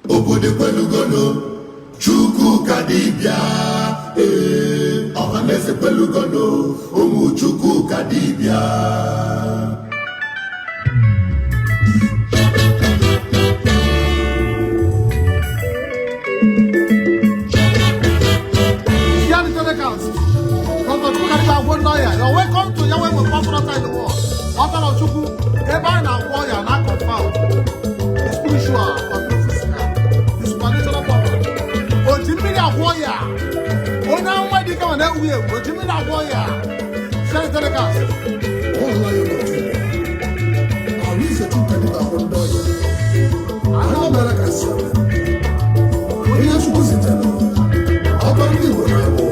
obodo kwelugono Chukwuka Dibia ọhaneze kwelugono ụmụ Chukwuka Dibia. You're welcome to Yahweh with Pastor in the world. Author of Chukwu, everybody now warrior, not confound. The spiritual or the physical, the supernatural power. Oh, Jimmy that warrior. Oh, now why do you come and that way? Oh, Jimmy that warrior. Share the telecast. Oh, Lord, I wish that you could have one door. I know America. When you're supposed to tell me, I'll bring you when I go.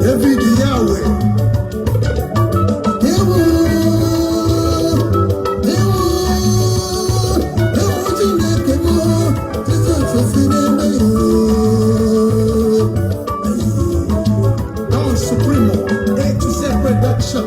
David Yahweh, Supremo, A to Z production.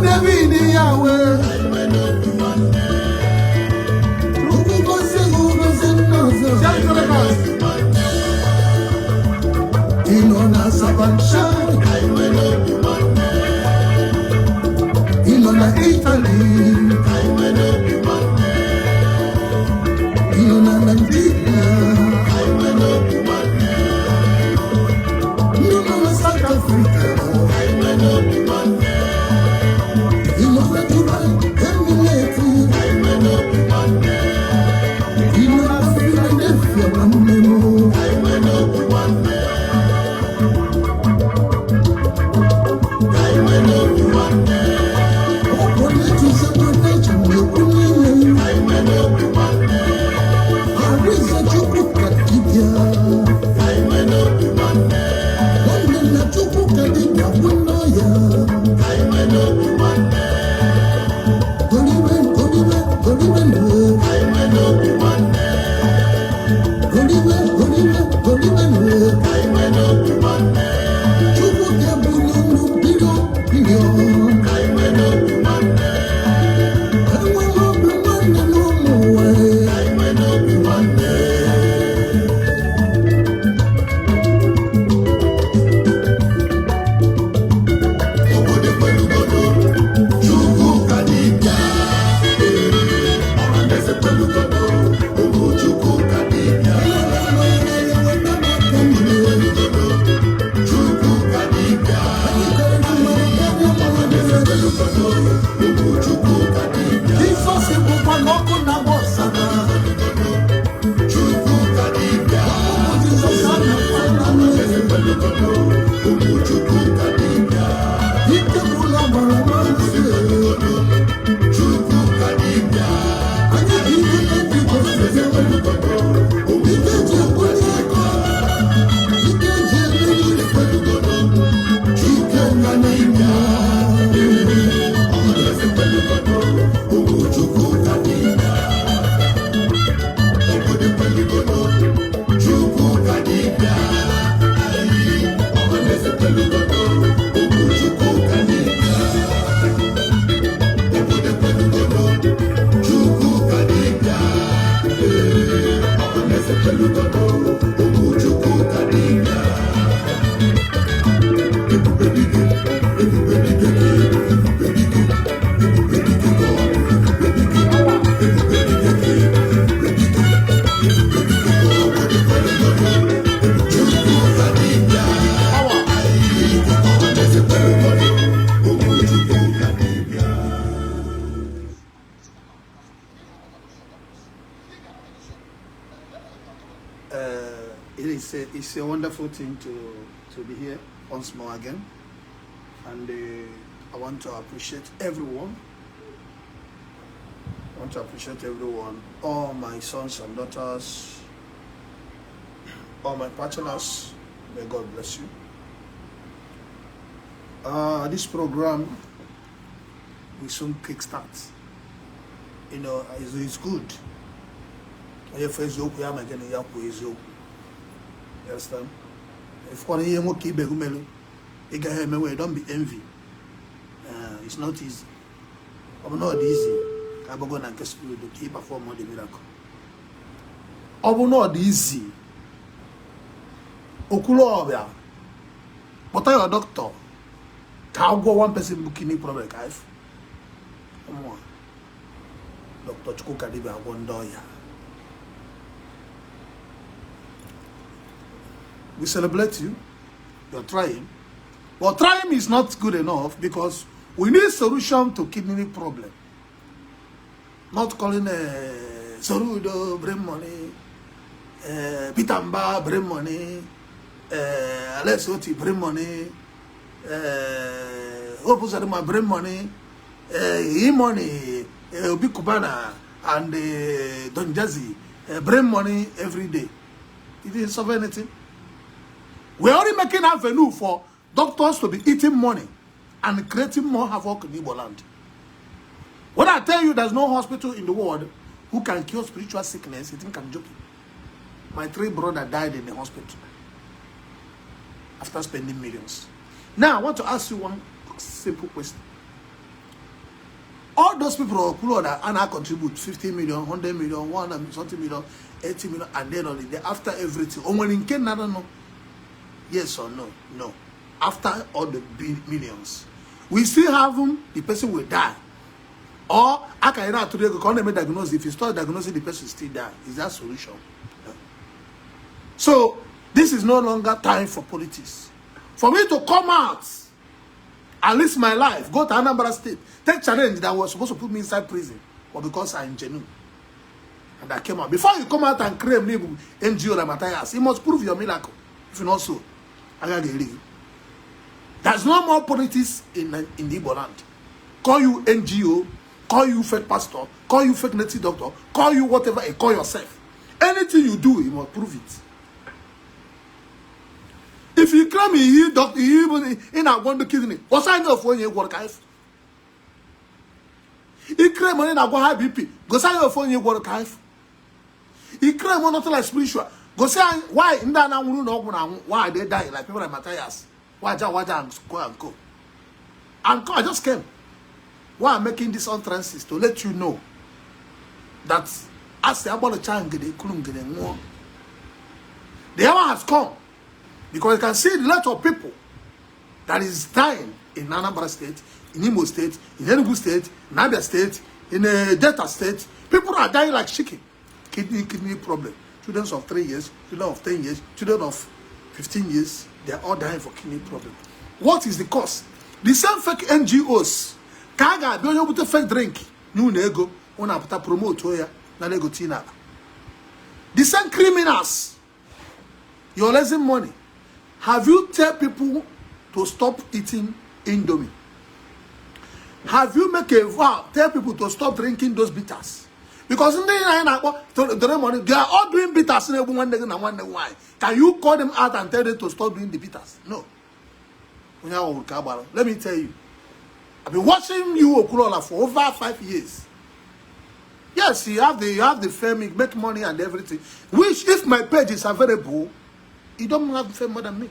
David Yahweh. Inona Sabancha, Inona Italy, Inona Dibia, Inona South Africa, Inona Dubai, Emirati, Inona Philadelphia, Memo. Chukwuka Dibia, Chukwuka Dibia, It's a wonderful thing to be here once more again, and I want to appreciate everyone. All my sons and daughters, all my partners. May God bless you. This program will soon kickstart. You know, it's good. You understand? If one year more keep don't be envy. It's not easy. I'm not easy. I'm going to keep perform the miracle. I'm not easy. Okwuluora, but I'm a doctor. Can go one person booking problem, guys? Come on. Dr. Chukwuka Dibia Agwo. We celebrate you. You're trying. But trying is not good enough because we need solution to kidney problem. Not calling Sorudo, bring money, Pitamba, bring money, Alessoti, bring money, Opusarima, bring money, E-money, Obi Kubana, and Don Jazzy, bring money every day. It didn't solve anything. We're already making avenue for doctors to be eating money and creating more havoc in Igbo land. When I tell you there's no hospital in the world who can cure spiritual sickness, you think I'm joking. my 3 brothers died in the hospital after spending millions. Now, I want to ask you one simple question. All those people that are contribute 50 million, 100 million, 100 something million, 80 million, and then on the after everything. Or when in Kenya, I don't know. Yes or no? No. After all the millions, we still have them, the person will die. Or I can today go diagnose. If you start diagnosing, the person still die. Is that solution? No. So this is no longer time for politics. For me to come out, at least my life, go to Anambra State, take challenge that was supposed to put me inside prison, but because I'm genuine. And I came out. Before you come out and claim NGO like Matthias, you must prove your miracle. If you not so, I got to leave. There's no more politics in the Igbo land. Call you NGO, call you fake pastor, call you fake native doctor, call you whatever, and call yourself. Anything you do, you must prove it. If you claim you doctor, you even want to kill me. What's I know for you work life? You claim money na go high BP. Go say your phone you work life. You claim not like spiritual. Go say why in that now why they die like people like Matthias. Why and go. And I just came. Why I'm making this utterances to let you know that as the about the child the hour has come. Because you can see the lot of people that is dying in Anambra State, in Imo State, in Enugu State, in Abia State, in Delta State. People are dying like chicken. Kidney problem. Children of 3 years, children of 10 years, children of 15 years, they are all dying for kidney problem. What is the cause? The same fake NGOs. Kaga, be able to fake drink. New nego, una pata promote oya, na nego tina. The same criminals. You're losing money. Have you tell people to stop eating Indomie? Have you make a vow, tell people to stop drinking those bitters? Because in the morning, they are all doing bitters in one day and wonder why. Can you call them out and tell them to stop doing the bitters? No. Let me tell you. I've been watching you, Okwuluora, for over 5 years. Yes, you have the fame, you make money and everything. Which, if my page is available, you don't have fame more than me.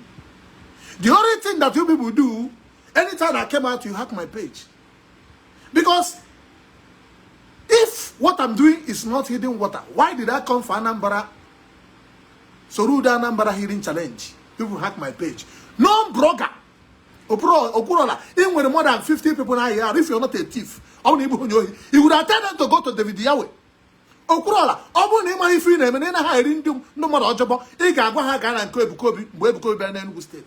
The only thing that you people do, anytime I came out, you hack my page. Because if what I'm doing is not hidden water, why did I come for Anambra? Soruda Anambra Hidden Challenge. People hack my page. No blogger. Okwuluora, even with more than 50 people now here, if you're not a thief, you would have told them to go to David Yahweh. Okwuluora, if you name and I didn't no more job, they can go and Kobe State.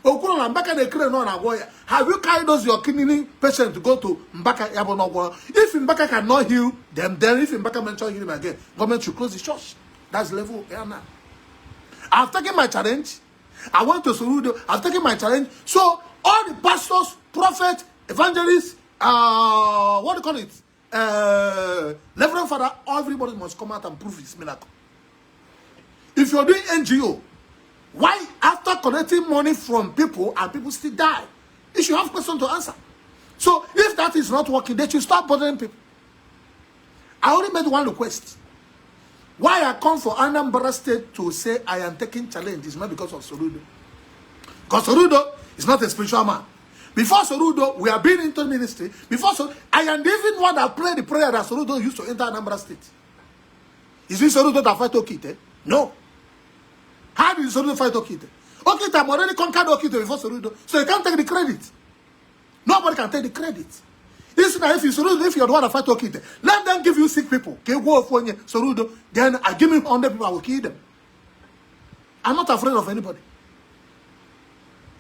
Okwuluora, Mbaka de Kren on Agwo. Have you carried those your kidney patient to go to Mbaka Yabonogwa? If Mbaka cannot heal them, then if Mbaka mention him again, government should close the church. That's level here now. I've taken my challenge. I went to Sorudo. I've taken my challenge. So all the pastors, prophets, evangelists, what do you call it? Reverend Father, everybody must come out and prove his miracle. If you're doing NGO, why after collecting money from people and people still die? You should have questions to answer. So if that is not working, they should stop bothering people. I only made one request. Why I come for Anambra State to say I am taking challenge is not because of Sorudo. Because Sorudo is not a spiritual man. Before Sorudo, we have been into ministry. Before Sorudo, I am even one that prayed the prayer that Sorudo used to enter Anambra State. Is it Sorudo that fight Okite? No. How did Sorudo fight Okite? Okite have already conquered Okite before Sorudo, so you can't take the credit. Nobody can take the credit. If you're the one that fight Okite, let them give you sick people. Okay, go for Sorudo, then I give me 100 people, I will kill them. I'm not afraid of anybody.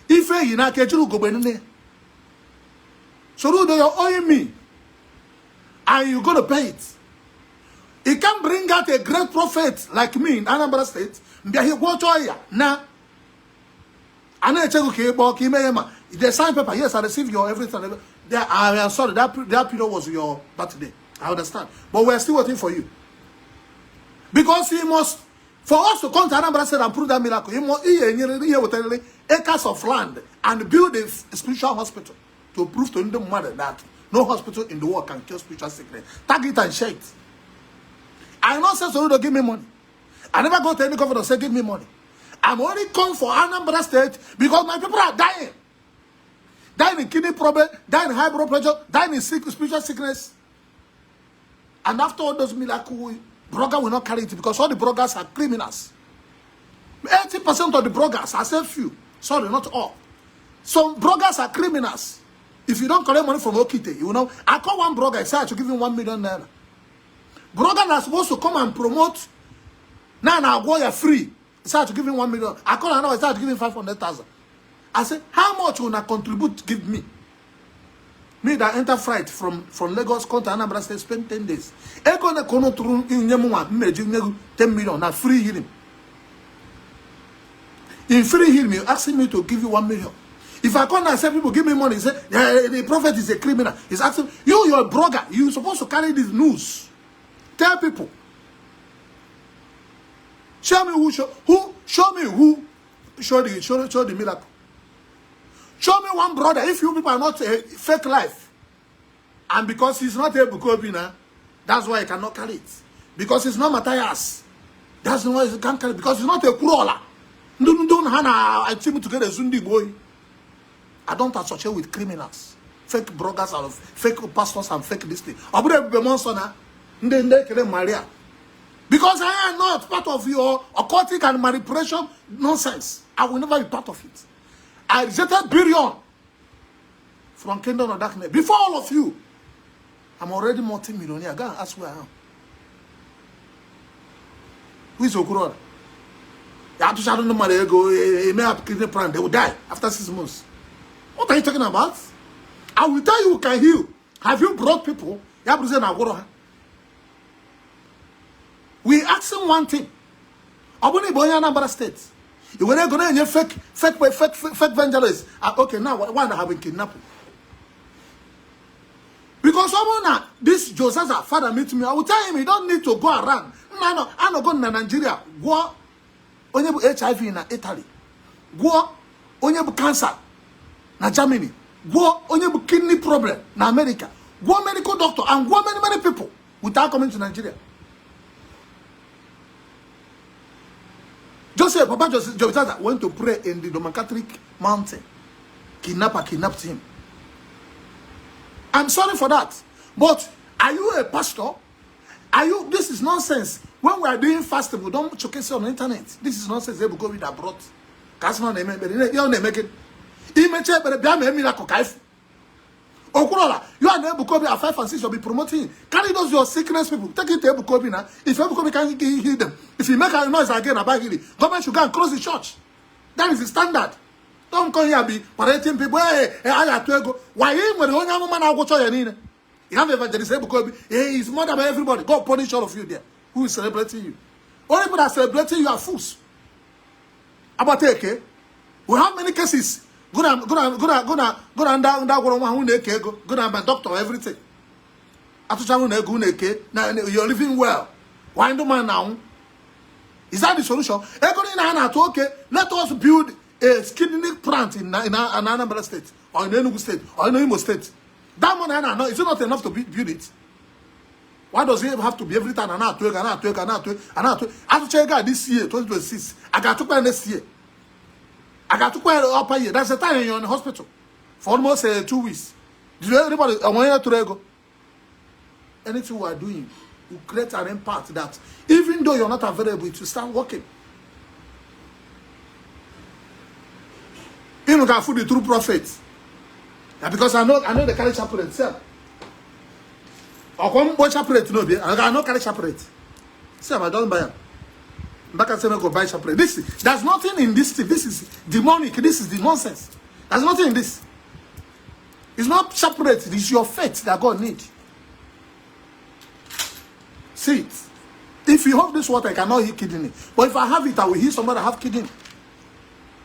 If you not get you go in Sorudo, you're owing me, and you're gonna pay it. He can bring out a great prophet like me in Anambra State. Now, the sign paper, yes, I received your everything. I am sorry, that period was your birthday. I understand. But we're still waiting for you. Because he must, for us to come to Anambra State and prove that miracle, he must acres of land and build a spiritual hospital to prove to the mother that no hospital in the world can cure spiritual sickness. Tag it and share it. I not say Sorudo give me money. I never go to any governor and say, give me money. I'm only come for Anambra State because my people are dying. Dying in kidney problem, dying in high blood pressure, dying in spiritual sickness. And after all those miracles, bloggers will not carry it because all the bloggers are criminals. 80% of the bloggers, I said few, sorry, not all. Some bloggers are criminals. If you don't collect money from Okite, you know, I call one blogger, I said I should give him 1 million naira. Bloggers are supposed to come and promote. Now Agwo, you're free. I said I should give him 1 million. I call another, I said I should give him 500,000. I said, how much will I contribute to give me? Me that enter flight from Lagos come to Anambra State, spend 10 days. Ego ne kono through in 10 million, now free healing. In free healing, you asking me to give you 1 million. If I come and say people give me money, say the prophet is a criminal. He's asking you're a blogger. You're supposed to carry this news. Tell people. Show me who showed the miracle. Show me one brother. If you people are not a fake life, and because he's not a Bukobina, that's why he cannot carry it. Because he's not Matthias, that's why he can't carry it. Because he's not a Kurola. Don't Hana. I team together Zundi boy. I don't associate with criminals, fake bloggers, and fake pastors and fake this thing. Because I am not part of your occultic and manipulation nonsense. I will never be part of it. I rejected billion from kingdom of darkness. Before all of you, I'm already multi-millionaire. Go and ask where I am. Who is Okwuluora? He may have kidney plan. They will die after 6 months. What are you talking about? I will tell you who can heal. Have you brought people? We ask him one thing. Abuni Boya Anambra State. You were not going to fake evangelists. Okay, now why have been kidnapped? Because someone this Joseph's father meet me, I will tell him he don't need to go around. No, I'm not going to Nigeria. Go onye HIV in Italy. Go onye cancer na Germany. Go onye kidney problem na America. Go medical doctor and go many people without coming to Nigeria. Joseph, Papa Joseph went to pray in the Roman Catholic mountain. Kidnapper kidnapped him. I'm sorry for that. But are you a pastor? Are you? This is nonsense. When we are doing festival, don't showcase it on the internet. This is nonsense. They will go with that brought. That's not name. You don't make it. Image, but be a miracle. Okwuluora, you are able to be at 5 and 6. You'll be promoting. Carry those your sickness people. Take it to Ebukobi now. If Ebukobi can heal them, if you make a noise again about healing, government should go and close the church. That is the standard. Don't come here be parading people. Hey, I have to go. Why you when the only man I go to your you have evangelist Ebukobi. He is more than everybody. God punish all of you there. Who is celebrating you? Only people that are celebrating you are fools. About take we have many cases. Go down, my doctor, everything. Now you're living well. Why do man now? Is that the solution? Okay, let us build a kidney plant in Anambra State, or in Enugu State, or in Imo State. That money, is it not enough to build it? Why does it have to be every time? I have to check this year, 2026. I got to pay next year. I got to quite upper year. That's the time you're in the hospital for almost 2 weeks. Did everybody? I want you to go. Anything we are doing, you create an impact that even though you're not available, to start working. You can fool the true prophet. Because I know the carry chaplain itself. Or come boy chaplain no be. I know carry chaplain. See, I don't buy. Back and say no go buy chaplain. There's nothing in this thing. This is demonic. This is the nonsense. There's nothing in this. It's not chaplain. It's your faith that God needs. See it. If you have this water, I cannot heal kidney. But if I have it, I will heal somebody that have kidney.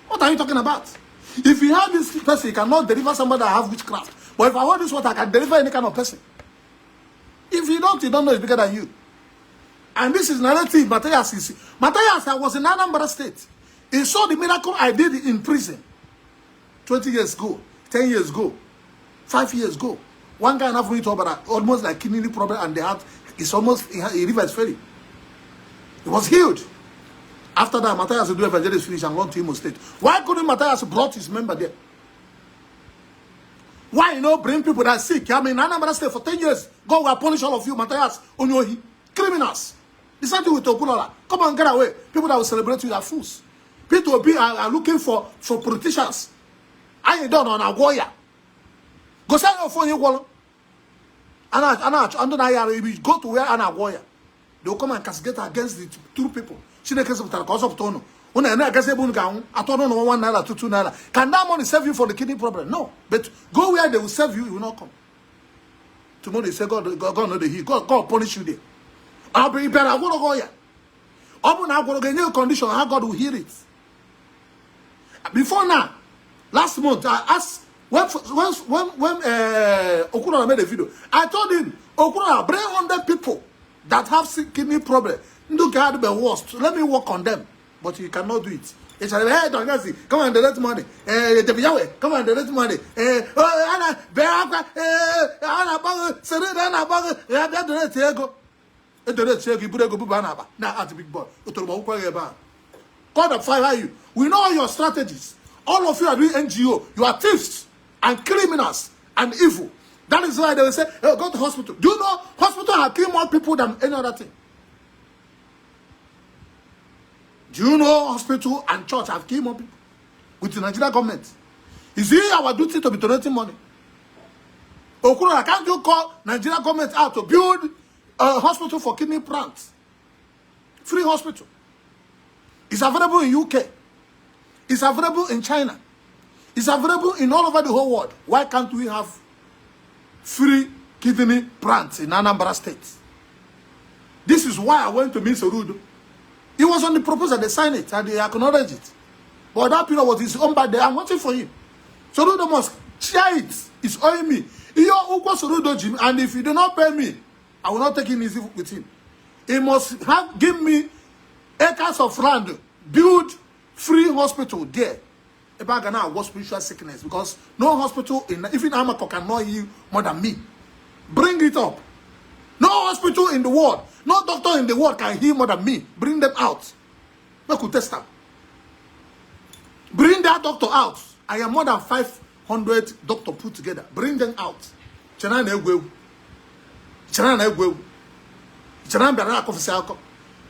What are you talking about? If you have this person, you cannot deliver somebody that have witchcraft. But if I want this water, I can deliver any kind of person. If you don't know it's bigger than you. And this is narrative. Matthias, I was in Anambra State. He saw the miracle I did in prison 20 years ago, 10 years ago, 5 years ago. One guy enough for me to about almost like kidney problem, and they had it's almost a river's ferry. It was healed. After that, Matthias will do evangelist finish and run to Imo State. Why couldn't Matthias brought his member there? Why bring people that are sick? I mean, Anambra State for 10 years. God will punish all of you, Matthias, Onyohi. Criminals. The same thing with Okwuluora. Come on, get away. People that will celebrate you are fools. People are looking for politicians. I ain't done on Agwo. Go send your phone, you go. And go to where Agwo. They will come and castigate against the two people. She case of the cause of Tono. When I guess I don't know 1 naira to 2 naira. Can that money serve you for the kidney problem? No. But go where they will serve you, you will not come. Tomorrow they say God know the heat. God punish you there. I'll be better. I'm going to go here. Open up for a new condition, how God will hear it. Before now, last month, I asked when Okwuluora made a video, I told him, Okwuluora, bring 100 people that have kidney problem. Look at the worst. Let me work on them. But you cannot do it. It's like, hey, come on, donate money. David Yahweh, come on, donate money. God of fire you. We know all your strategies. All of you are doing NGO. You are thieves and criminals and evil. That is why they will say, oh, go to hospital. Do you know hospital have killed more people than any other thing? Do you know hospital and church have killed more people with the Nigerian government? Is it our duty to be donating money? Okwuluora, can't you call Nigerian government out to build a hospital for kidney plants? Free hospital. It's available in UK. It's available in China. It's available in all over the whole world. Why can't we have free kidney plants in Anambra State? This is why I went to meet Sorudo. It was on the proposal, they signed it and they acknowledged it. But that period was his own bad day. I'm waiting for him. Sorudo must share it. It's owing me. And if you do not pay me, I will not take it easy with him. He must give me acres of land, build free hospital there. About Ghana was spiritual sickness because no hospital in even Amako cannot heal more than me. Bring it up. No hospital in the world, no doctor in the world can heal more than me. Bring them out. Make we test them. Bring that doctor out. I am more than 500 doctors put together. Bring them out. Chana na egwu. Chana na egwu. Chana na bịara akọfisi akọ.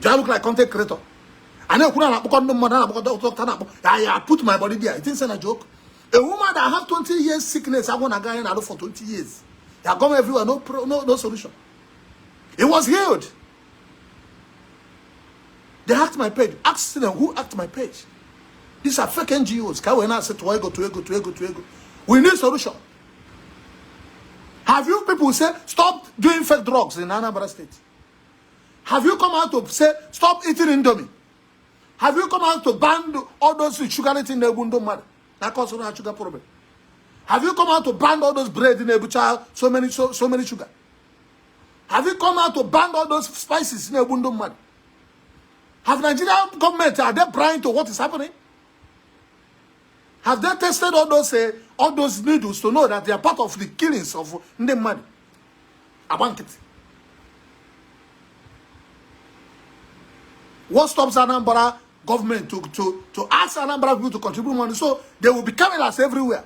Do I look like content creator? I know I put my body there. It isn't a joke. A woman that have 20 years sickness, I want a guy in Ado for 20 years. They have gone everywhere, no solution. It was healed. They hacked my page. Ask them who hacked my page. These are fake NGOs. To ego. We need solution. Have you people say stop doing fake drugs in Anambra State? Have you come out to say stop eating Indomie? Have you come out to ban all those sugar in the Ebundom? That causes a sugar problem. Have you come out to ban all those bread in Ebucha? So many sugar. Have you come out to ban all those spices in Ebundom? Have Nigerian government, are they blind to what is happening? Have they tested all those needles to know that they are part of the killings of Ndemadi? I want it. What stops Anambra government to ask Anambra people to contribute money so they will be cameras everywhere?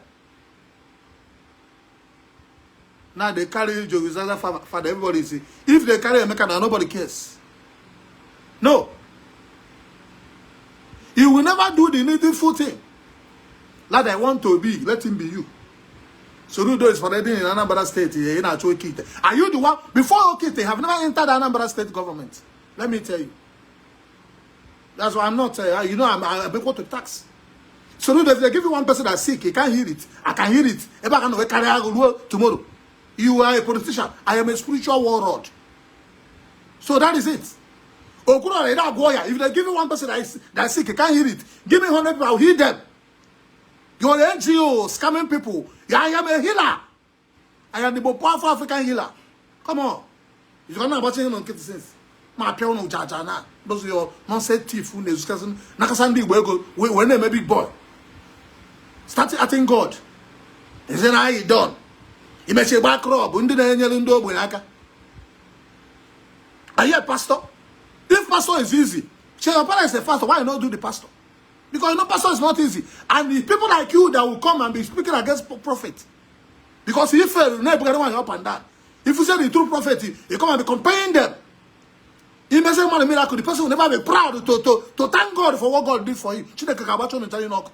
Now they carry Jerusalem for everybody see. If they carry America, nobody cares. No. You will never do the needful thing. Like I want to be, let him be you. Sorudo is already in Anambra State. Are you the one? Before Okite, have never entered Anambra State government. Let me tell you. That's why I'm not, I'm equal to tax. Sorudo, if they give you one person that's sick, he can't hear it. I can hear it. If I can carry tomorrow. You are a politician. I am a spiritual warlord. So that is it. Okwuluora, if they give you one person that's sick, he can't hear it. Give me 100 people, I'll heal them. You're an NGO, scamming people. I am a healer. I am the most powerful African healer. Come on. You're not watching on Kitty Sense. My piano jajana. Those are your nonsense thief who is discussing. Nakasandi Wego, when I'm a big boy. Start acting God. Is it how you done? You make a back rub. Are you a pastor? If pastor is easy, So your parents is a pastor. Why you not do the pastor? Because you know pastor is not easy. And the people like you that will come and be speaking against prophet. Because if you never up and down. If you say the true prophet, you come and be comparing them. You may say man a miracle. The person will never be proud to thank God for what God did for you. Chineke kabacho no tell you no.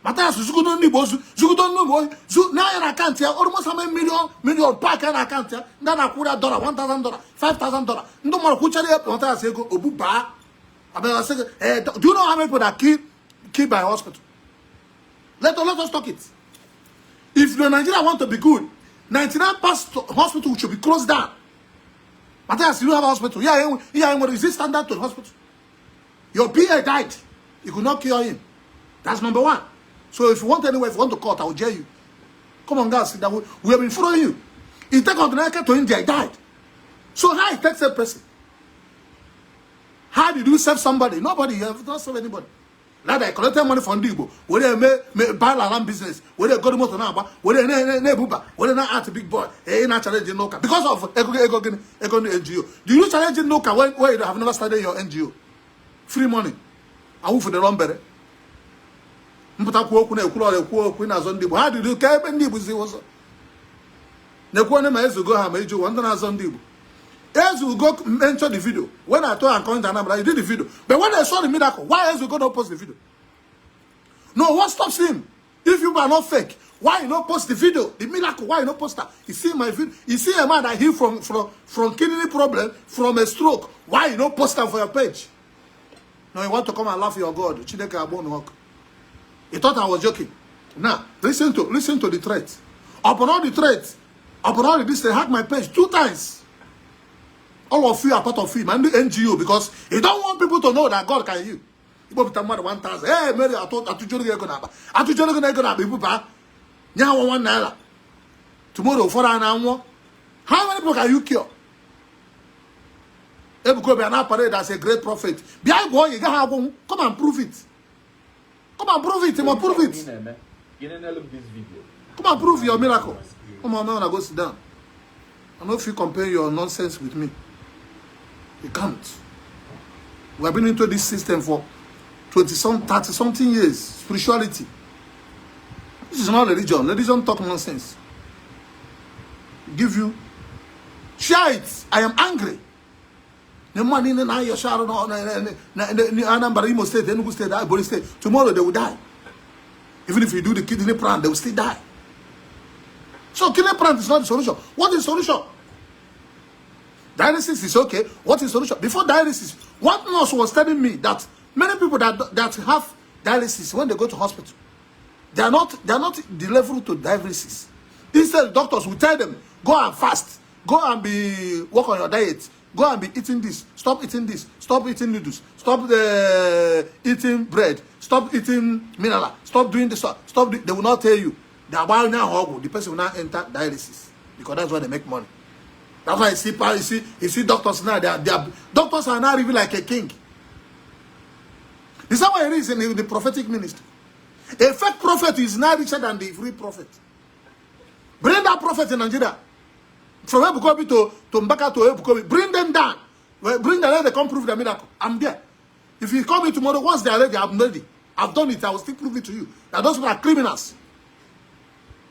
Matthias Zugudo Nibo Zugudo Nibo now your account here almost how many million pack an account here. Then I put $1,000, $5,000. No more kuchari Matthias say go obuba. I say do you know how many people that killed by hospital? Let us talk it. If the Nigeria want to be good, 99 hospital should be closed down. Matthias, you have a hospital. Yeah, what is this standard to the hospital? Your PA died. You could not cure him. That's number one. So if you want anywhere, if you want to court, I will jail you. Come on, guys, that we have been following you. He take on to India, he died. So how it takes a person? How did you save somebody? Nobody. You have not saved anybody. Now they collected money from Ndi Igbo. Where they buy land business. Where they go to motor number. Where they buba. Where they not act a big boy. They not challenging Noka because of ego NGO. Do you challenge Noka when you have never started your NGO? Free money. I will for the wrong better. How did you care when Ndi Igbo was? Nekwane ma ezu go ha ma eju wanda na Ndi Igbo. Ezu go mention the video. When I told and comment and you did the video. But when I saw the miracle, why Ezu go not post the video? No, what stops him? If you are not fake, why you not post the video? The miracle, why you not post that? You see my video. You see a man that healed from kidney problem, from a stroke. Why you not post that for your page? No, you want to come and laugh your God. Chineke abon work. He thought I was joking. Now, listen to the threat. Upon all the threats, upon all this, they hacked my page 2 times. All of you are part of him and the NGO because he don't want people to know that God can heal. You go to 1,000. Hey, Mary, I told you you're going to be now 1 naira. Tomorrow, 4 hours. How many people can you cure? If you go be an parade as a great prophet, come and prove it. Come and prove it. Come and prove your miracle. Come on, man, I go sit down. I know if you compare your nonsense with me. You can't. We have been into this system for 30-something years. Spirituality. This is not religion. Religion talk nonsense. Give you. Share it. I am angry. Tomorrow they will die. Even if you do the kidney plant, they will still die. So kidney plant is not the solution. What is the solution? Dialysis is okay. What is the solution? Before dialysis, one nurse was telling me that many people that have dialysis, when they go to hospital, they are not the level to dialysis. Instead, doctors will tell them, go and fast, go and work on your diet, go and be eating this, stop eating noodles, stop eating bread, stop eating mineral, stop doing this, they will not tell you. The person will not enter dialysis because that's why they make money. That's why you see doctors now. Doctors are now even like a king. This is why it is in the prophetic ministry. A fake prophet is now richer than the free prophet. Bring that prophet in Nigeria. From Ebukobi to Mbaka to Ebukobi. Bring them down. Bring them there, they come prove the miracle. I'm there. If you call me tomorrow, once they are ready, I'm ready. I've done it. I will still prove it to you. That those people are criminals.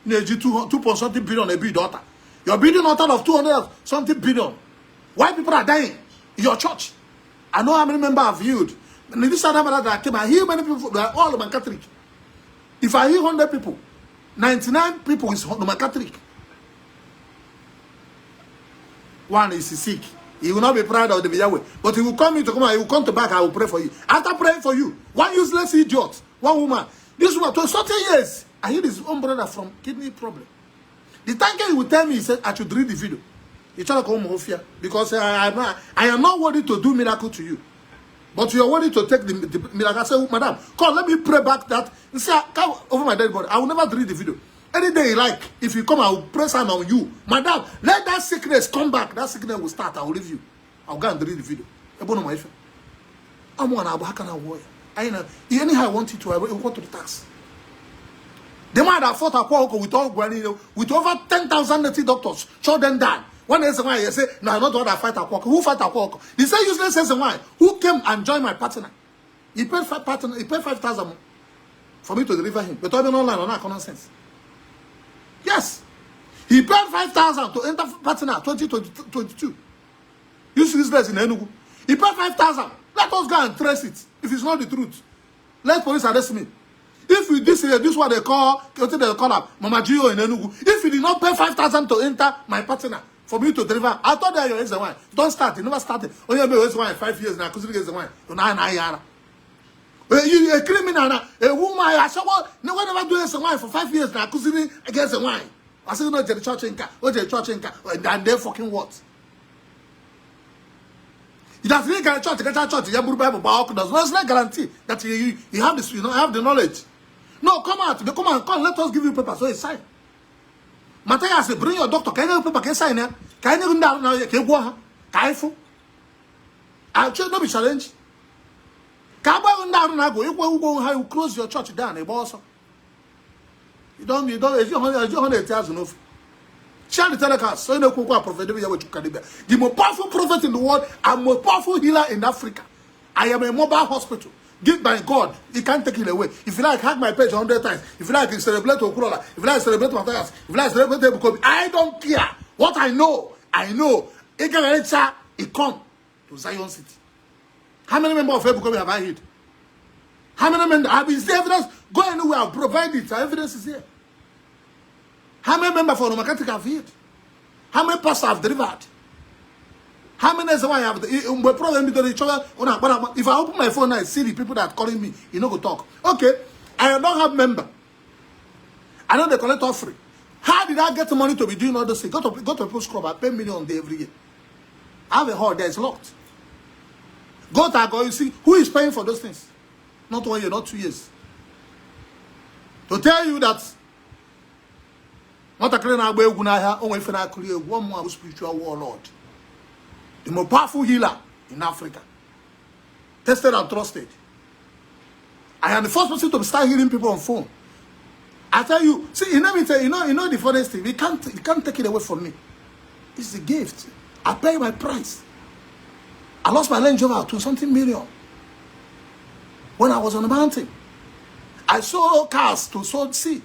2.something billion a big daughter. You're building on top of 200-something billion. Why people are dying in your church? I know how many members I've healed. And this other that I came, I heal many people. They are all Roman Catholic. If I heal 100 people, 99 people is Roman Catholic. One is sick. He will not be proud of the Yahweh. But he will come in to come and he will come to back. I will pray for you. After praying for you, one useless idiot, one woman. This woman, 20 years, I healed his own brother from kidney problem. The time he would tell me, he said, I should read the video. He tried to come home here because I am not worthy to do miracle to you. But you are worthy to take the miracle. I said, madam, come, let me pray back that. You see, come over my dead body. I will never read the video. Any day you like, if you come, I will press hand on you. Madam, let that sickness come back. That sickness will start. I will leave you. I will go and read the video. I'm one how can I worry? Anyhow I want you to, I will go to the tax. The man that fought Agwo with all with over 10,000 native doctors, shot them down. When there's why you say, no, I'm not the one that fight Agwo. Who fight Agwo? They say useless as why. Who came and joined my partner? He paid 5,000 for me to deliver him. But I'm online on that common sense. Yes. He paid 5,000 to enter partner 2022. Useless in Enugu. He paid 5,000. Let us go and trace it. If it's not the truth, let police arrest me. If this is what they call Mama Gio in Enugu. If you did not pay 5,000 to enter my partner for me to deliver, I thought that is the one. Don't start. You never started. Only be wine 5 years now. Because it's the one. You a criminal, a woman. I said, well, no one ever do this wine for 5 years now. Because against the wine. I said, no, the church in car. The church in car. And they fucking what? It does not guarantee to get a church. Does not guarantee that you have this. You know, have the knowledge. No, come out. They come and come. Let us give you paper. So it's sign. Matthias, bring your doctor. Can you paper? Can you sign here? Can you go now? Can you go? Can you? I'll not be challenged. Can you go now? You go how you close your church down. You don't. If you 100,000 enough. Share the telecast. So you know Prophet David Yahweh Chukwuka. The most powerful prophet in the world and most powerful healer in Africa. I am a mobile hospital. Give by God, He can't take it away. If you like, hack my page 100 times. If you like, celebrate Okwuluora. If you like, celebrate Matthias. If you like, celebrate Dibia. I don't care. What I know. It come to Zion City. How many members of Dibia have I hit? How many members? Have been evidence? Go anywhere, I'll provide it. Evidence is here. How many members for Nomacatic have hit? How many pastors have delivered? How many days I have the problem with each other? If I open my phone and I see the people that are calling me, you know, go talk. Okay, I don't have member. I know they collect offering. How did I get the money to be doing all this thing? Go to people's club. I pay million day every year. I have a hall there, it's locked. Go to Agwo, you see who is paying for those things? Not 1 year, not 2 years. To tell you that not a clean Agwo Gunaya, only if I create one more spiritual warlord. The most powerful healer in Africa. Tested and trusted. I am the first person to start healing people on phone. I tell you, see, you know the funniest thing. You can't take it away from me. It's a gift. I pay my price. I lost my Range Rover to something million. When I was on the mountain, I sold cars to sow seed.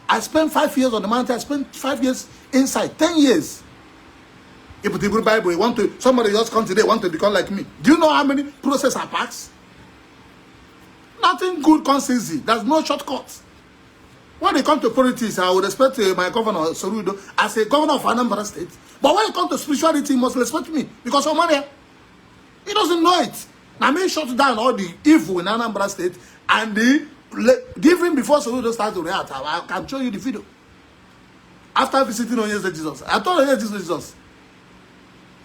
I spent 5 years on the mountain. I spent 5 years inside, 10 years. If the Bible, somebody just come today, want to become like me. Do you know how many process I pass? Nothing good comes easy. There's no shortcuts. When it comes to politics, I would respect my governor, Sorudo, as a governor of Anambra State. But when it comes to spirituality, he must respect me. Because of money, he doesn't know it. Now, me shut down all the evil in Anambra State, and even before Sorudo starts to react, I can show you the video. After visiting Onyeze Jesus, I told Onyeze Jesus,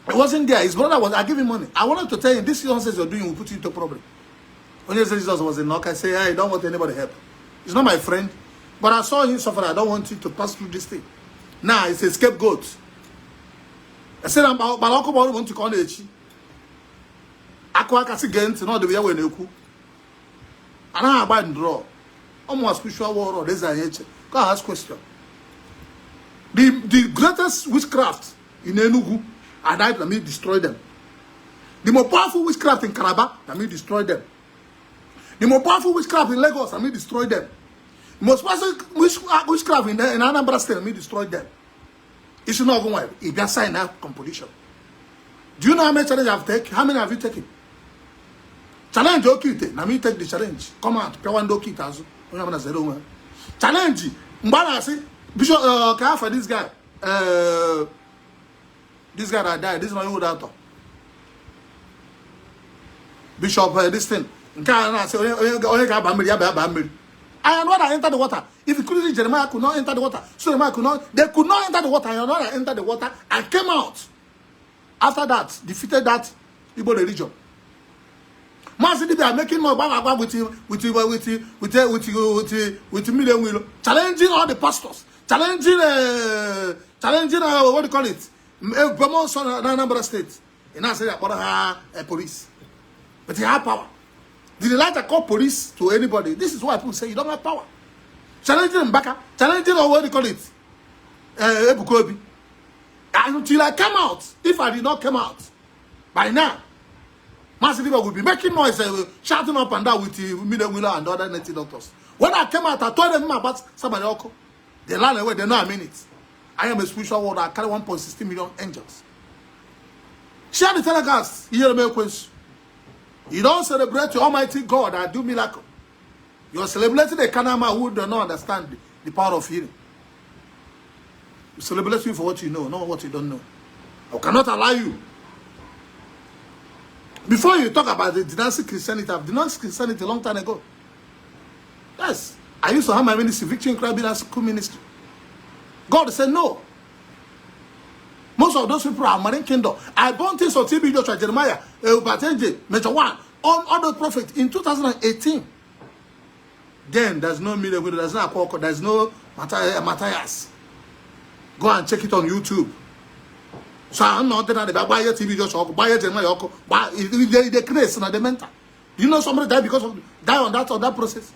I wasn't there. His brother was, I gave him money. I wanted to tell him, this nonsense you're doing will put you into problem. Onyeze Jesus was in knock. I say, hey, I don't want anybody help. He's not my friend. But I saw him suffer. I don't want him to pass through this thing. Now, it's a scapegoat. I said, I'm want to call it. Aqua Cassie Gent, not the way when you cook. And I buy and draw. Almost spiritual war or desire. Go ask question. The greatest witchcraft in Enugu, I died, let me destroy them. The more powerful witchcraft in Calabar, let me destroy them. The more powerful witchcraft in Lagos, let me destroy them. The most powerful witchcraft in Anambra State, let me destroy them. It should not go well. If you sign that competition. Do you know how many challenges I've taken? How many have you taken? Challenge, okay, let me take the challenge. Come out, Pewando Kitazu. Challenge. Mbana say, Bishop, can I for this guy? This guy that died, this is my old author. Bishop, this thing. I am not enter the water. If you couldn't, Jeremiah could not enter the water. So Jeremiah could not. They could not enter the water. I am not enter the water. I came out. After that, defeated that Igbo religion. Master Dibia making more with million will challenging all the pastors, challenging what do you call it? Vermont Anambra State. And I say about police. But he had power. Did the lighter call police to anybody? This is why people say you don't have power. Challenging Mbaka, challenging what do you call it? Ebukobi. Until I come out, if I did not come out, by now, Master Dibia would be making noise, shouting up and down with the middle wheeler and the other native doctors. When I came out, I told them about somebody else. They ran away, they know I mean it. I am a spiritual world, I carry 1.16 million angels. Share the telecast, you hear the questions. You don't celebrate your Almighty God that do miracle. You're celebrating a Kanama who do not understand the power of healing. You celebrate you for what you know, not what you don't know. I cannot allow you. Before you talk about the denouncing Christianity, I've denounced Christianity a long time ago. Yes. I used to have my ministry, Victory in Christ school ministry. God said no. Most of those people are marine kingdom. I bought things on TB Joshua, Jeremiah, Batenje, Major One, all other prophets in 2018. Then there's no miracle, there's no Akwoko, there's no Matthias. Go and check it on YouTube. So I'm not that they buy a TV Joshua, buy a Jeremiah, buy the craze and the mental. You know somebody died because of die on that process.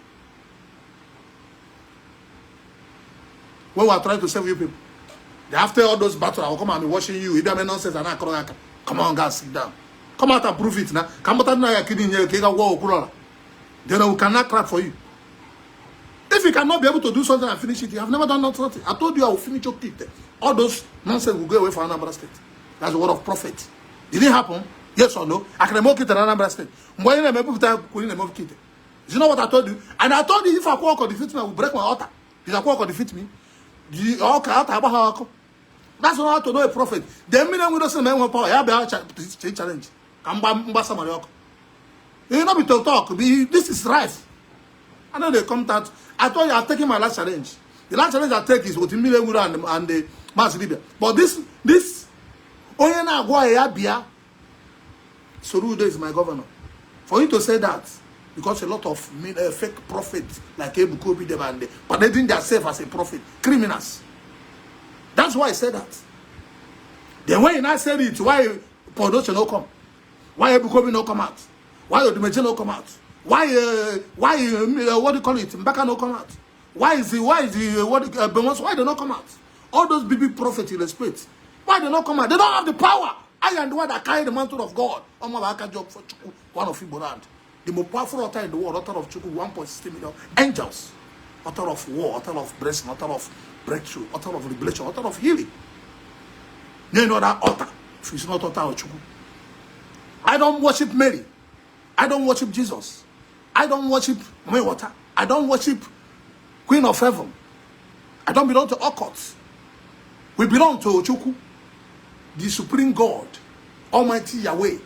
When we are trying to save you people. After all those battles, I will come and be watching you. If you have nonsense, come on, guys, sit down. Come out and prove it now. Come out and now you're kidding here. Then we cannot clap for you. If you cannot be able to do something and finish it, you have never done nothing. I told you I will finish your kit. All those nonsense will go away for Anambra State. That's the word of prophet. Did it happen? Yes or no? I can remove it in Anambra State. You know what I told you? And I told you if Akwoko defeat me, I will break my altar. Did Akwoko defeat me? That's not how to know a prophet. The minute we don't say man power, you have a challenge. You know, be to talk. This is right. I know they come out. I told you I'm taking my last challenge. The last challenge I take is with the million and the Master Dibia. But this Oyena Agwo Bia Sorudo is my governor. For you to say that, because a lot of fake prophets like Ebukobi Debande, but they didn't themselves as a prophet, criminals. That's why I said that. Then when I said it, why production no come? Why Ebukobi no come out? Why Odumeje no come out? Why what do you call it? Mbaka no come out? Why they not come out? All those big prophets in the spirit, why they not come out? They don't have the power. I am the one that carry the mantle of God. I'm a job for Chukwuka, one of Igbo land. The most powerful author in the world, author of Chukwuka, 1.6 million angels, author of war, author of blessing, author of breakthrough, author of revelation, author of healing. You know that author. If it's not author of Chukwuka. I don't worship Mary. I don't worship Jesus. I don't worship Maywater. I don't worship Queen of Heaven. I don't belong to occults. We belong to Chukwuka, the supreme God, Almighty Yahweh,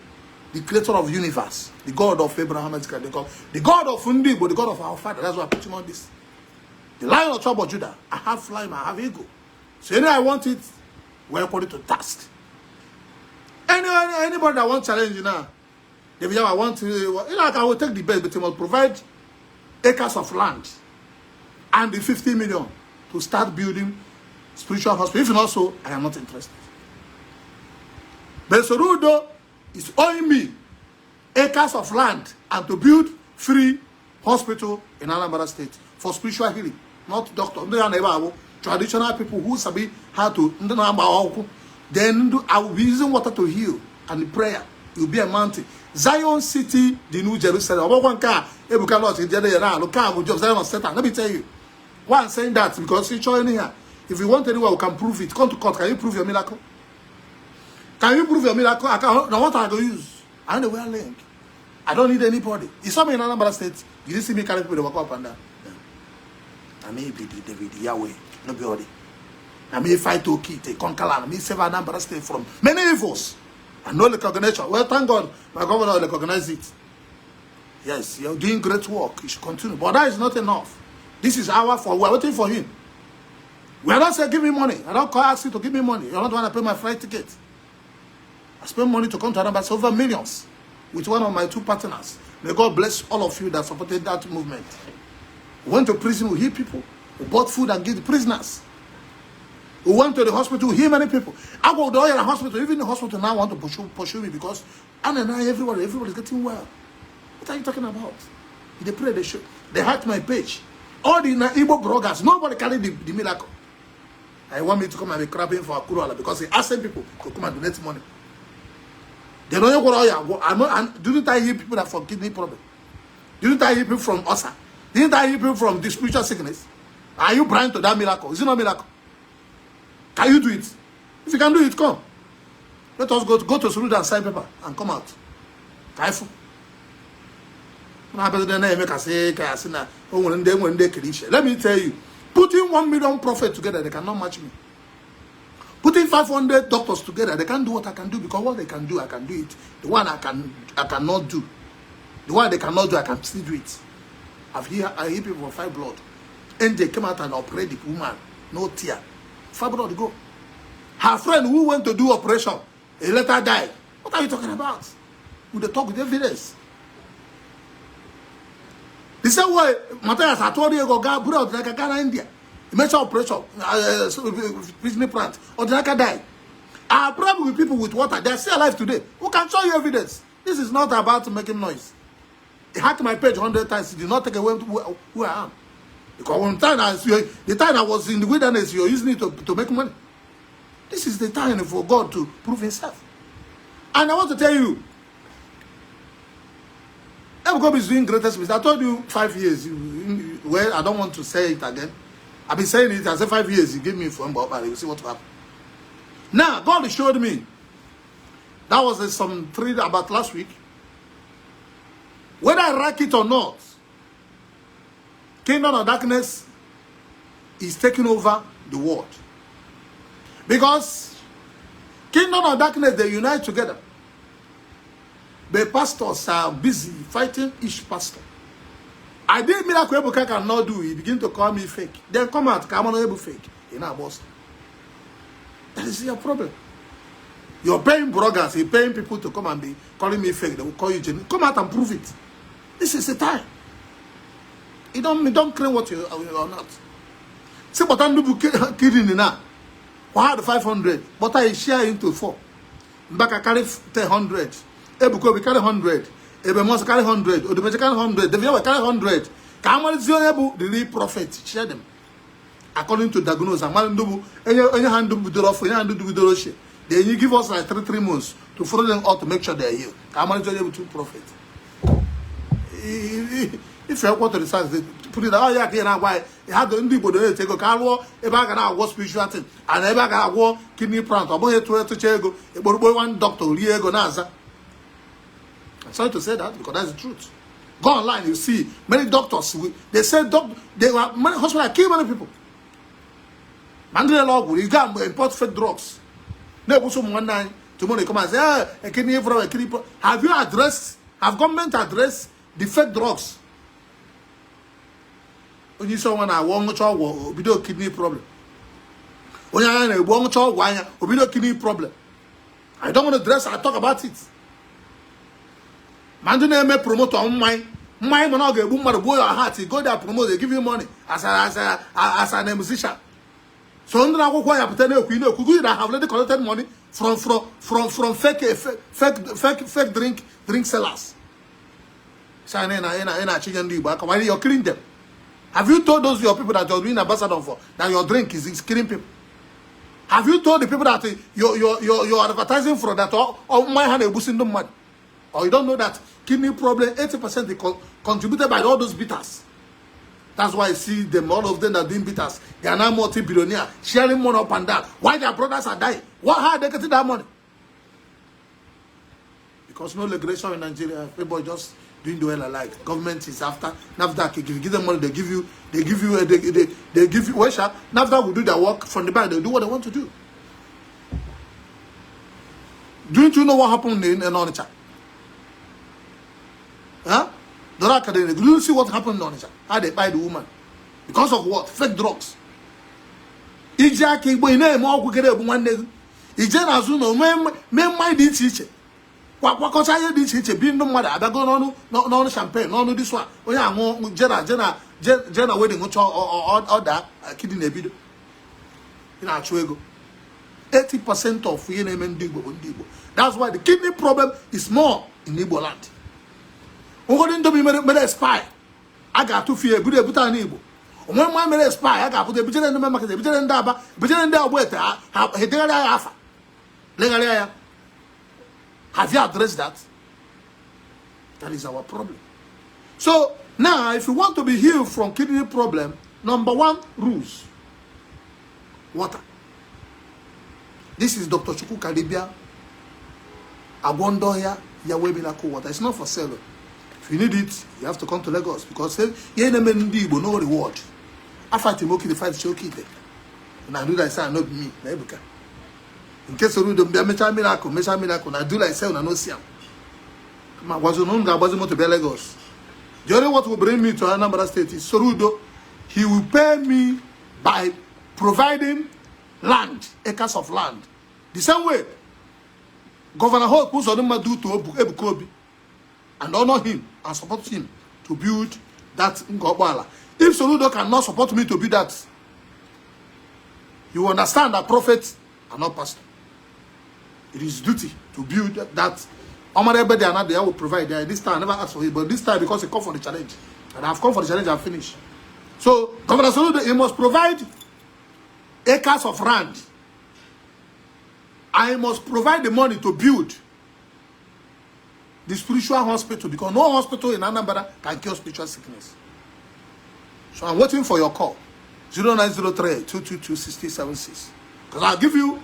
the creator of the universe, the God of Abraham, the God of Ndi Igbo, the God of our father. That's why I'm putting on this. The Lion of Tribe of Judah. I have flying, I have ego. So anyway, I want it, we're put it to task. Anybody that wants challenge you now, David Yahweh, I want to, I will take the best, but he must provide acres of land and the 50 million to start building spiritual hospital. If not so, I am not interested. But Sorudo is owing me acres of land and to build free hospital in Anambra State for spiritual healing, not doctor. Traditional people who sabi how to. Then I will be using water to heal and prayer. It will be a mountain. Zion City, the New Jerusalem. Let me tell you. Why I'm saying that because it's showing here. If you want anyone who can prove it, come to court. Can you prove your miracle? Can you prove your miracle? Now what I go use? I don't know where I link. I don't need anybody. You saw me in Anambra State. You didn't see me carry people to walk up and down. I may be the David Yahweh. Nobody. I may fight to keep a conquer land. I may save Anambra State from many evils. And no recognition. Well, thank God, my governor will recognize it. Yes, you're doing great work. You should continue. But that is not enough. This is our fault. We're waiting for him. We are not saying, give me money. I don't ask you to give me money. You're not the one to pay my flight ticket. I spend money to come to Anambra, over millions, with one of my two partners. May God bless all of you that supported that movement. We went to prison, we heal people. We bought food and give the prisoners. We went to the hospital, we heal many people. I go to the hospital, even the hospital now want to pursue me because everybody is getting well. What are you talking about? They pray, they show. They hacked my page. All the Igbo bloggers, nobody carried the miracle. I want me to come and be crapping for Okwuluora because he asking people to come and donate money. They don't know what didn't I hear people that for kidney problem? Didn't I hear people from ulcer? Didn't I hear people from the spiritual sickness? Are you blind to that miracle? Is it not a miracle? Can you do it? If you can do it, come. Let us go to Suruda and sign paper and come out. Careful. Let me tell you, putting 1 million prophets together, they cannot match me. Putting 500 doctors together, they can't do what I can do, because what they can do, I can do it. The one I cannot do, the one they cannot do, I can still do it. I hear people for 5 blood, and they came out and operated the woman, no tear, 5 blood go. Her friend who went to do operation, he let her die. What are you talking about? With the talk with evidence. The same way, Matthias, I told you, go abroad like a Ghana, India. He made some operation, business plant, or the like die. I have problem with people with water. They are still alive today. Who can show you evidence? This is not about making noise. He hacked my page 100 times. He did not take away who I am. Because one time, the time I was in the wilderness, you're using it to make money. This is the time for God to prove himself. And I want to tell you, God is doing greatest business. I told you 5 years. Well, I don't want to say it again. I've been saying it. I said 5 years. He gave me phone, but you see what will happen. Now, God showed me. That was about last week. Whether I like it or not, Kingdom of Darkness is taking over the world. Because Kingdom of Darkness, they unite together. The pastors are busy fighting each pastor. I did miracle Ebuka cannot do. He begin to call me fake. Then come out, come on, Ebu fake. In our boss. That is your problem. You're paying bloggers, you're paying people to come and be calling me fake. They will call you genuine. Come out and prove it. This is the time. You don't claim what you are not. See, but I'm not kidding now. I had 500, but I share into 4. Back I carry 100. Ebuko we carry 100. Ebemos carry 100. Odumeje carry 100. The Viewer carry 100. Ebu the real prophet share them according to diagnosis. Any hand do the then you give us like 3 months to follow them out to make sure they are healed. Able to prophet. If you want to research, put it out here now. Why you have the Ndi Igbo take a car, a bag and our spiritual thing, and a bag and war kidney plant. I'm going to Chego, a boy one doctor, Liego Naza. I'm sorry to say that because that's the truth. Go online, you see many doctors. They say they were many hospitals kill many people. Mandela law, you got import fake drugs. They put some one night tomorrow come and say, a kidney problem, a kidney problem. Have you addressed? Have government addressed the fake drugs? When you saw one I want to video kidney problem. When I want to video kidney problem. I don't want to address. I talk about it. Mandela me promote on my man get boom boy your heart. You go there promote. They give you money as a musician. So under I go quiet pretend you know could have already collected money from fake drink sellers. So why you're killing them? Have you told those your people that you're doing ambassador for that your drink is killing people? Have you told the people that you're advertising for that or my hand boosting them money? Or you don't know that kidney problem 80% contributed by all those bitters. That's why I see them, all of them are doing bitters. They are now multi-billionaire, sharing money up and down. Why their brothers are dying? How are they getting that money? Because no regulation in Nigeria, people just doing the way I like. Government is after NAFDAC. If you give them money, they give you. Well, NAFDAC will do their work from the back. They do what they want to do. Don't you know what happened in Onitsha? Huh? Do you see what happened in Onitsha? How they buy the woman? Because of what? Fake drugs. Ijaki boy na mo kwukere bu nwanne. Ije na azu no me mind dị iche iche. Kwakọcha ihe dị iche iche bi ndụ mmadụ abago n'ọnụ champagne n'ọnụ this one. Onye anwụ jena wedding ncha order kidney na ebido. Ị na-achụ ego. 80% of ihe na-eme ndị Igbo. That's why the kidney problem is more in Igbo land. According to me, mere spy. I got to fear good ebuta n'Igbo. When my man spy, I got put the Bijan and the market, the Bijan and Daba, Bijan and Daba, have you addressed that? That is our problem. So now, if you want to be healed from kidney problem, number 1, rules. Water. This is Dr. Chukwuka Dibia. Agwo Yahweh miracle water. It's not for sale. If you need it, you have to come to Lagos because you ain't Ndi Igbo, no reward. I fight him, okay, the fight choke it. And I do like say, not me, Nebuka. In case you don't be a miracle, and I do like say, I no see him. I wasn't to be Lagos. The only what will bring me to Anambra State is Sorudo. He will pay me by providing land, acres of land. The same way Governor Hope puts on do to Ebukobi and honor him and support him to build that Ngobala. If Sorudo cannot support me to build that, you understand that prophets are not pastor. It is duty to build that. Everybody and they will provide there. This time I never asked for it, but this time because he come for the challenge. And I've come for the challenge and finished. So Governor Sorudo, he must provide acres of land. I must provide the money to build the spiritual hospital because no hospital in Anambra can cure spiritual sickness. So I'm waiting for your call. 0903-222-6076. Because I'll give you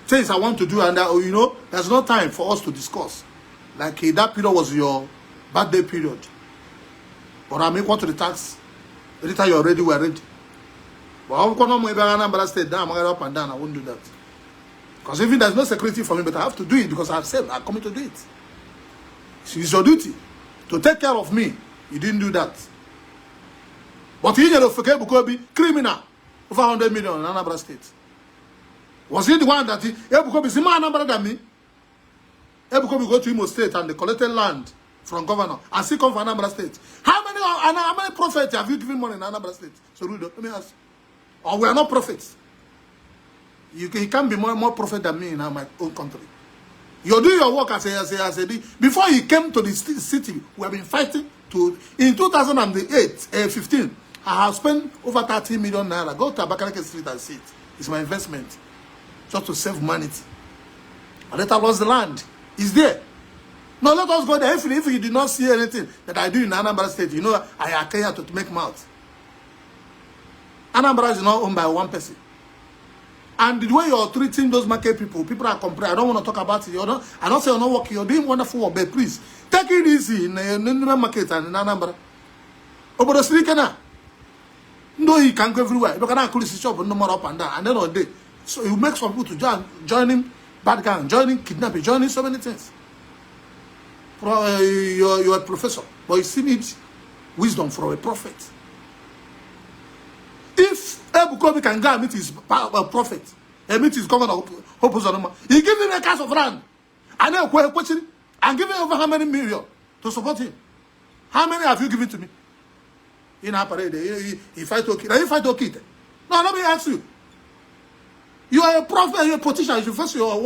things I want to do and you know, there's no time for us to discuss. Like that period was your birthday period. But I'm equal to the tax. Anytime you're ready, we're ready. But I'm going to Anambra State down, I'm going up and down. I won't do that. Because even there's no security for me, but I have to do it because I've said I'm coming to do it. It's your duty to take care of me. You didn't do that. But he did Bukobi criminal over 100 million in Anambra State. Was he the one that Bukobi is more Anambra than me? Bukobi go to Imo State and they collected land from governor and still come from Anambra State. How many prophets have you given money in Anambra State? So let me ask. Or we are not prophets. You can't be more prophet than me in my own country. You do your work as a before you came to the city, we have been fighting to in 2015. I have spent over 30 million naira. Go to Abakaleke Street and see it. It's my investment. Just to save humanity. And later lost the land. It's there. No, let us go there. If you did not see anything that I do in Anambra State, you know I are here to make mouth. Anambra is not owned by one person. And the way you're treating those market people are complaining. I don't want to talk about it. I don't say you're not working. You're doing wonderful work, but please take it easy in the market and in Anambra. Obodo Sirikana. No, he can go everywhere. You cannot close his shop no more up and down. And then on day, so you make some people to join him, bad gang, joining kidnapping, joining so many things. You're a professor, but you still need wisdom from a prophet. If Ebukobi can go and meet his prophet, and meet his governor, he give him a cast of land, and then question, and give him over how many million to support him? How many have you given to me? In our parade, he fight to kill. You fight to kill. No, let me ask you. You are a prophet, you're a politician, you face your work.